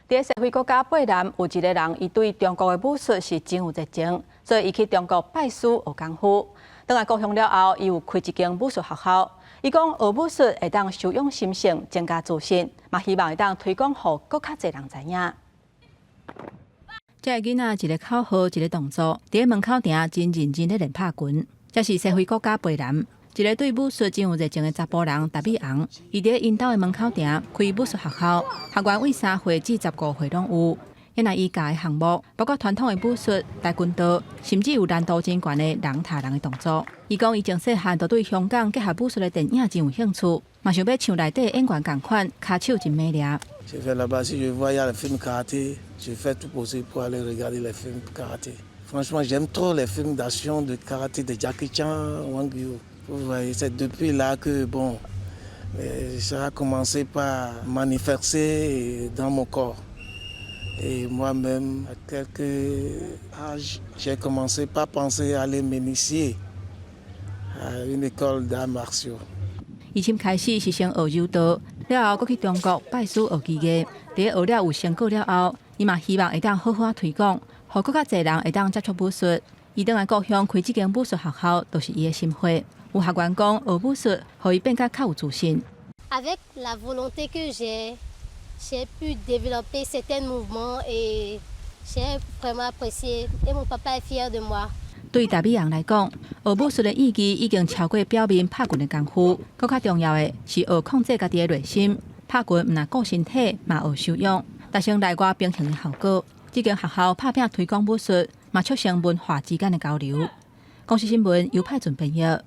佇西非國家貝南有一个人，伊對中國的武術是真有熱情，所以伊去中國拜師學功夫。轉來故鄉了後，伊有開一間武術學校。伊講學武術會當修養心性，增加自信，嘛希望會當推廣予閣較濟人知影。這个囡仔一个口號，一个動作，佇門口埕真認真咧練拍拳。這是西非國家貝南一个對武術真有熱情的查埔人達美紅，伊佇𪜶兜的門口埕開武術學校，學員對3歲至15歲攏有。原來伊教的項目包括傳統的武術、跆拳道，甚至有難度真懸的人踏人的動作。伊講伊從細漢就對香港結合武術的電影真有興趣，嘛想欲像內底演員仝款，跤手真猛掠。 Je vais là-bas, si je vois il y a le film karaté, je fais tout possible pour aller regarder les films karaté. Franchement, j'aime trop les films d'action de karaté de Jackie Chan, Wang Yu. Vous voyez, c'est depuis là que bon, ça a commencé par manifester dans mon corps. Et moi-même, à quelques âges, j'ai commencé par penser à aller m'initier à une école d'arts martiaux. 伊先開始是先學柔道，了後閣去中國拜師學技藝。佇學了有成果了後，伊嘛希望會當好好推廣，予閣較濟人會當接觸武術。伊轉來故鄉開這間武術學校，就是伊的心血。有學員講，學武術予伊變甲較有自信。 Avec la volonté que j'ai, j'ai pu développer certains mouvements et j'ai vraiment apprécié. Et mon papa est fier de moi. 對達美紅來講，學武術的意義已經超過表面拍拳的功夫，閣較重要的是學控制家己的內心。拍拳毋但顧身體，嘛學修養，達成內外平衡的效果。這間學校拍拚推廣武術，嘛促成文化之間的交流。公視新聞，尤派準編譯。